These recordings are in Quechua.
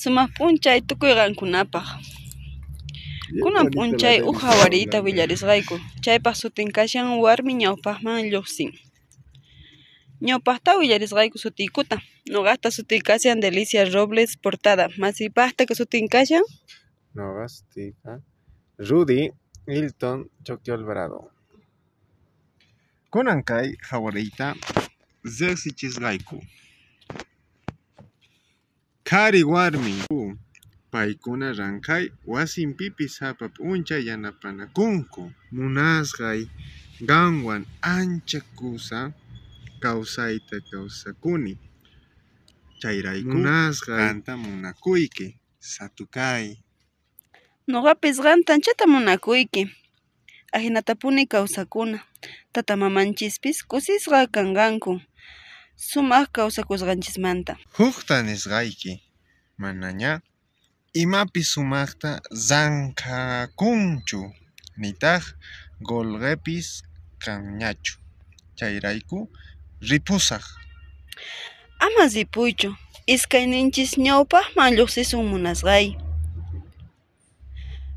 Sumaq p'unchay tukuy qankunapaq. Kunan p'unchay uj hawariyta willarisqayku, chaypaq sutin kashan warmi ñawpaqman lluqsin. Ñawpaqta willarisqayku sutiykuta. Nuqaqta sutiy kashan Delicia Robles Portada. Masiypaqta sutin kashan Nuqa sutiyqa Rudy Hilton Choque Alvarado. Kunan kay hawariyta riqsichisqayku. Qhari warmi paykuna ranqhay wasinpipis sapa p'unchay yanapanakunku. Munasqay qanwan ancha kusa kawsayta kawsakuni. Chayrayku Munasqay qanta munakuyki, satukay. Nuqapis qanta anchata munakuyki. Ahinatapuni kawsakuna. Tata mamanchispis kusisqa kanqanku sumaq kawsakusqanchismanta. Hukta nisqayki, manaña imapis sumaqta ranqhakunchu nitaq qullqipis kanñachu, chayrayku ripusaq. Ama ripuychu, iskayninchis ñawpaqman lluqsisun munasqay.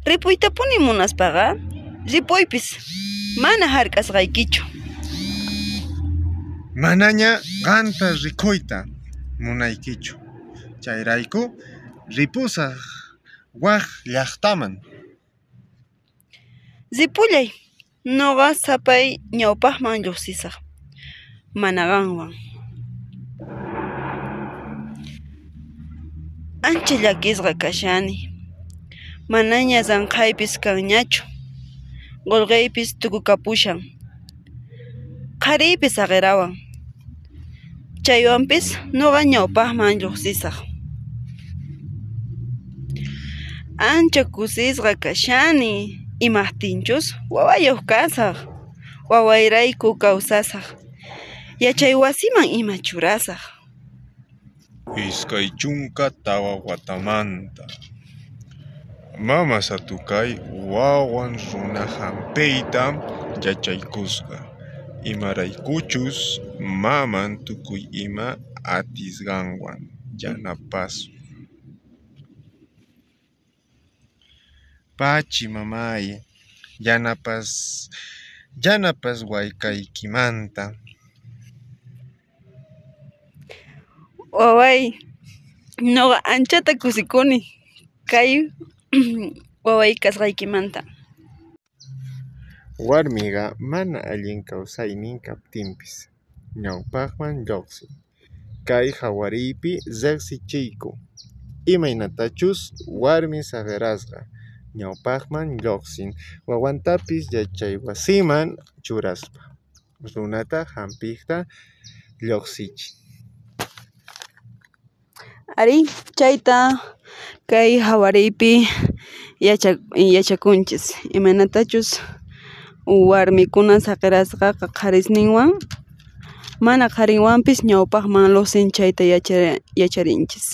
Ripuytapuni munaspaqa, ripuypis, mana hark'asqaykichu. Manaña qanta rikuyta munaykichu, chayrayku ripusaq wak llaqtaman. Ripullay, nuqa sapay ñawpaqman lluqsisaq, mana qanwan. Ancha llakisqa kashani, manaña ranqhaypis kanñachu, qullqiypis tukukapushan, qhariypis saqirawan. Chaywanpis nuqa ñawpaqman lluqsisaq. Ancha kusisqa kashani, imaqtinchus wawayuq kasaq, wawayrayku kawsasaq, yachay wasiman ima churasaq. 24 watamanta mama Satukay wawan runa hampiyta yachaykusqa, imaraykuchus maman tukuy ima atisqanwan yanapasun. Pachi mamay, yanapaswasqaykimanta. Waway, nuqa anchata kusikuni kay waway kasqaykimanta. Warmiqa mana allin kawsaynin kaptinpis ñawpaqman lluqsin. Kay hawariypi riqsichiyku imaynatachus warmi saqirasqa ñawpaqman lluqsin wawantapis yachaywasiman churaspa runata hampiqta lluqsichin. Arí, chayta kay hawariypi yachakunchis imaynatachus warmikuna saqirasqaqa qharisninwan mana qharinwanpis ñawpaqman lluqsin chayta yacharinchis.